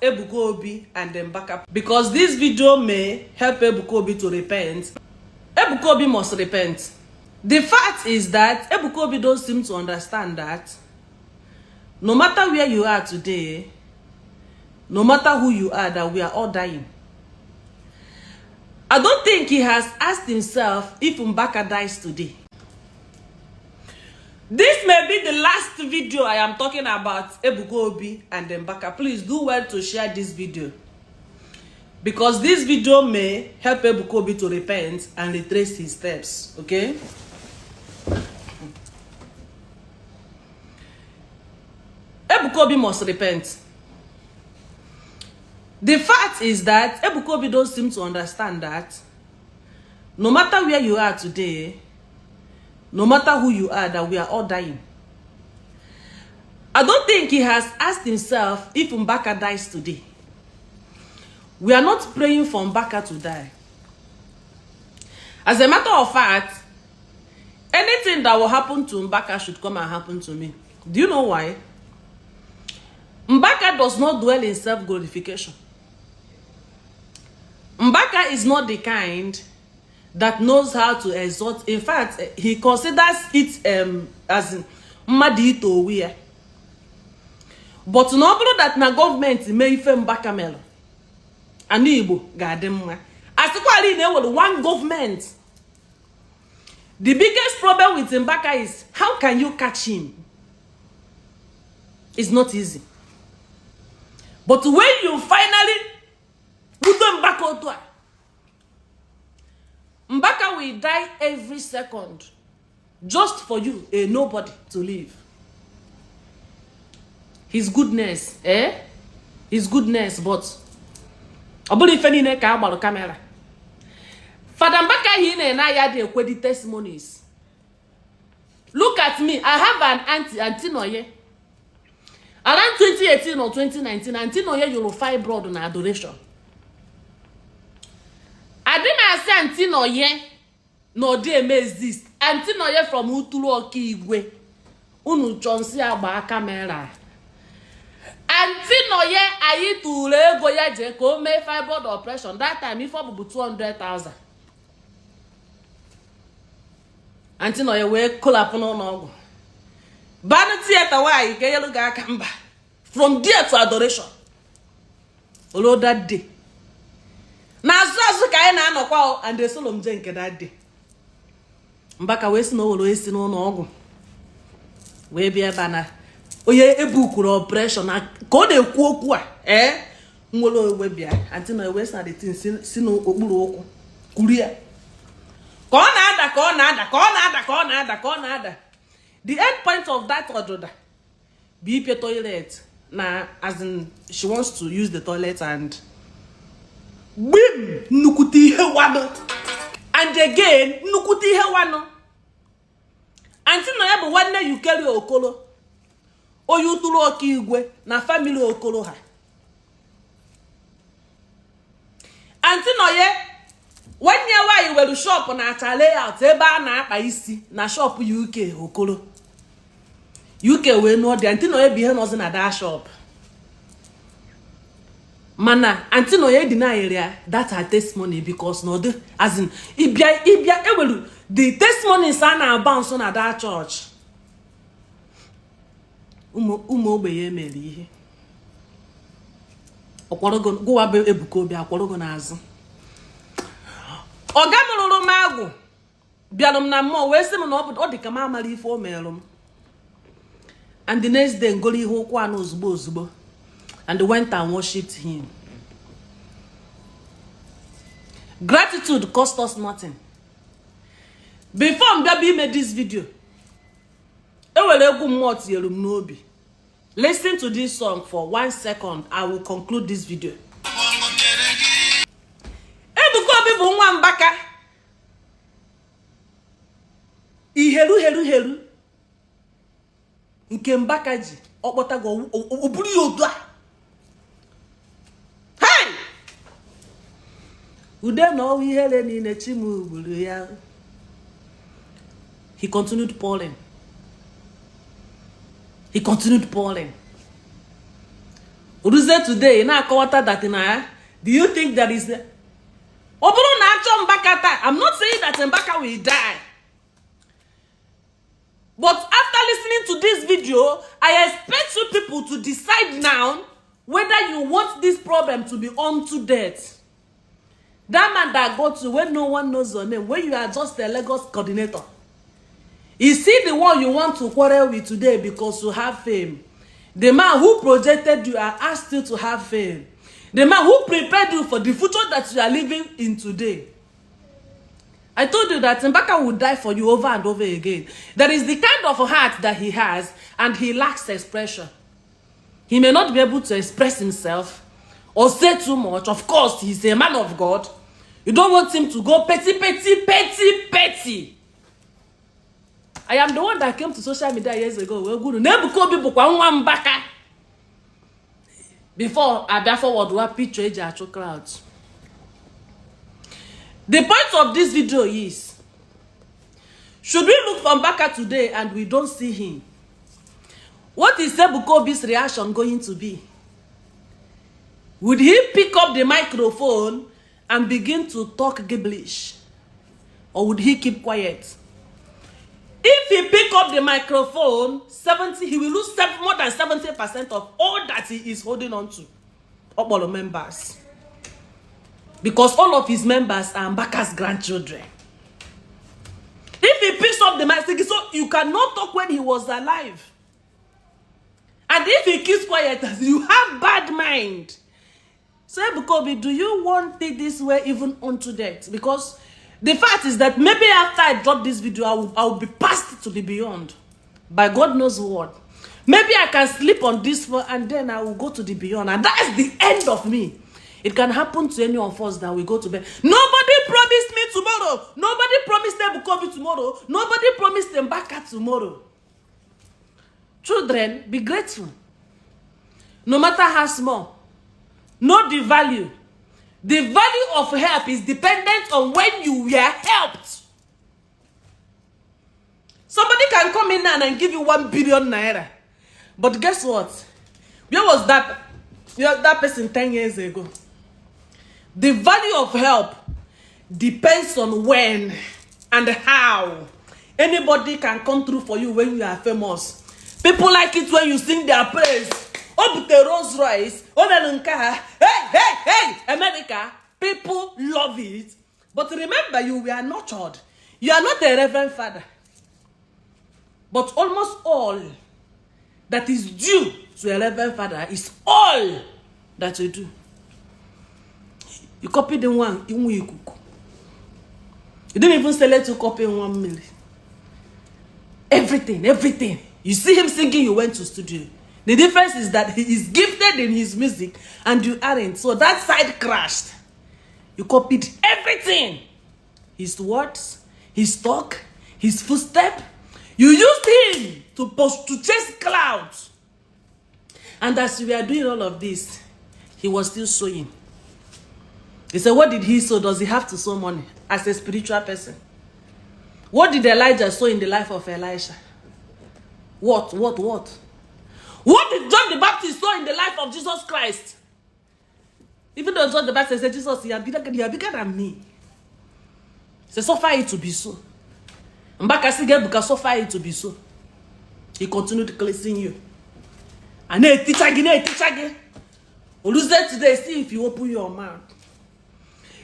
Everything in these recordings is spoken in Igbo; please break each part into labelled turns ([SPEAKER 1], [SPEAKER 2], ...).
[SPEAKER 1] Ebuka Obi and Mbaka because this video may help Ebuka Obi to repent. Ebuka Obi must repent. The fact is that Ebuka Obi don't seem to understand that no matter where you are today, no matter who you are, that we are all dying. I don't think he has asked himself if Mbaka dies today. This may be the last video I am talking about Ebuka Obi and Mbaka. Please do well to share this video, because this video may help Ebuka Obi to repent and retrace his steps, okay? Ebuka Obi must repent. The fact is that Ebuka Obi don't seem to understand that no matter where you are today, no matter who you are, that we are all dying. I don't think he has asked himself if Mbaka dies today. We are not praying for Mbaka to die. As a matter of fact, anything that will happen to Mbaka should come and happen to me. Do you know why? Mbaka does not dwell in self-glorification. Mbaka is not the kind that knows how to exalt. In fact, he considers it as mmadụ ito onwe ya. But na ọ bụrụ that na gọọmenti mee ife Mbaka melụ, ana Igbo ga-adị mma. Asịkwala na ewere one government. The biggest problem with Mbaka is how can you catch him? It's not easy. But when you finally wute Mbaka otu a, Mbaka will die every second just for you, a nobody, to live. His goodness, eh? His goodness, but ọ bụrụ ife niile ka a gbalụ camera. Fada Mbaka hi na-ene anya dị ekwedi testimonies. Look at me, I have an auntie, Auntie Noye. Around 2018 or 2019, Auntie Noye yụrụ fibroid na adoration. Adị m asị Auntie Noye na ọ dị eme exist. Auntie Noye from Uturu Ọkaigwe. Unu chọọ nsị agba camera. Auntie Noye anyị tụrụ ego ya jee ka o mee fibroid operation. That time ife ọ bụbu 200,000. Auntie Noye wee kolapụ n'ụlọ ọgwụ. Banụ theater nwaanyị ka enyelu gị aka mba. From there to adoration. Olo that day. N'azụ azụ ka anyị na-anọkwa and esolo m jee nke that day. Mbaka wee sị na o were esi n'ụlọ ọgwụ wee bịa ebe a na onye ebukuru operation na ka ọ na-ekwu okwu a ee nwere onwe bịa. Auntie Noye wee sị na the thing si n'okpuru ụkwụ kwuru ya ka ọ na-ada ka ọ na-ada ka ọ na-ada ka ọ na-ada ka ọ na-ada. The end point of that ọdụda bụ ipe toilet na, as in she wants to use the toilet and gbim nnukwute ihe wanụ. And again nnukwute ihe wanụ. Auntie Noye bụ nwanne Yukeri Okolo, onye Uturu Ọkaigwe na family Okolo ha. Auntie Noye nwanne ya nwaanyị were shop na Acha layout ebe a na-akpa isi na shop UK Okolo. UK wee nụọ dị. Auntie Noye bụ ihe nọzi na that shop. Mana Auntie Noye denied ya that her testimony because na ọ dị as in ịbịa ịbịa ewelu the testimonies a na-aba nso na that church. Ụmụ ogbenye emere ihe ọkwọrọgo gụwa bụ Ebuka Obi akwọrọgo n'azụ. Ọga m rụrụ m agwụ bịara m na mmụọ wee sị m na ọ dị ka m amara ife o merụ m. And the next day ngoro ihe ụkwụ anụ ozugbo ozugbo and went and worshipped him. Gratitude cost us nothing. Before m bịa bụ ime this video, ewere egwu mmụọ tinyere m n'obi. Listen to this song for 1 second. I will conclude this video. Ebuka Obi bụ nwa Mbaka. Iheru heru heru nke Mbaka ji ọkpọta gị ọ bụrụ ya otu a. Hey! Ude na ọnwụ ihere niile Chimu gburu ya. He continued pouring. He continued pouring. Ruzie today, na-akọwata that na ya. Do you think there is, ọ bụrụ na achọ Mbaka taa, I'm not saying that Mbaka will die. But after listening to this video, I expect you people to decide now whether you want this problem to be unto death. That man that got you when no one knows your name, when you are just a Lagos coordinator. Is he the one you want to quarrel with today because you have fame? The man who projected you and asked you to have fame. The man who prepared you for the future that you are living in today. I told you that Mbaka will die for you over and over again. That is the kind of heart that he has, and he lacks expression. He may not be able to express himself or say too much. Of course, he's a man of God. You don't want him to go petty, petty, petty, petty. I am the one that came to social media years ago. Wee gwuru na Ebuka Obi bụkwa nwa Mbaka. Before abịa forward wa picture eji achụ crowd. The point of this video is, should we look for Mbaka today and we don't see him? What is Ebuka Obi's reaction going to be? Would he pick up the microphone and begin to talk gibberish? Or would he keep quiet? If he pick up the microphone, 70, he will lose more than 70% of all that he is holding on to. Okpolo members. Because all of his members are Mbaka's grandchildren. If he picks up the mic, so you cannot talk when he was alive. And if he keeps quiet, you have bad mind. So Ebuka Obi, do you want it this way even unto death? Because the fact is that maybe after I drop this video, I will be passed to the beyond by God knows what. Maybe I can sleep on this floor and then I will go to the beyond. And that is the end of me. It can happen to any of us that we go to bed. Nobody promised me tomorrow. Nobody promised Ebuka Obi tomorrow. Nobody promised Mbaka tomorrow. Children, be grateful. No matter how small. Know the value. The value of help is dependent on when you were helped. Somebody can come in now and give you 1 billion naira. But guess what? Where was that person 10 years ago? The value of help depends on when and how. Anybody can come through for you when you are famous. People like it when you sing their praise. O bute Rolls Royce, o mere nke a. Hey, hey, hey, America, people love it. But remember, you were nurtured. You are not a reverend father. But almost all that is due to a reverend father is all that you do. You copy the one nwa ikuku. You didn't even say let you copy one mmiri. Everything, everything. You see him singing, you went to studio. The difference is that he is gifted in his music and you aren't. So that side crashed. You copied everything. His words, his talk, his footstep. You used him to post to chase clouds. And as we are doing all of this, he was still sowing. He said, "What did he sow? Does he have to sow money as a spiritual person?" What did Elijah sow in the life of Elisha? What? What did John the Baptist sow in the life of Jesus Christ? Even though John the Baptist said, "Jesus, you are bigger than me." He said, "Suffer it to be so." Mbaka sị Ebuka, "Suffer it to be so." He continued cleansing you. And na-eticha gị, na-eticha gị. Oluzie today, see if you open your mouth.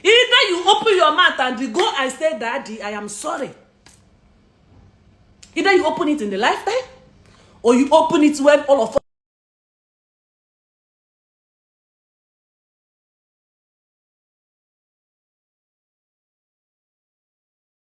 [SPEAKER 1] Either you open your mouth and you go and say, "Daddy, I am sorry." Either you open it in the lifetime or you open it when all of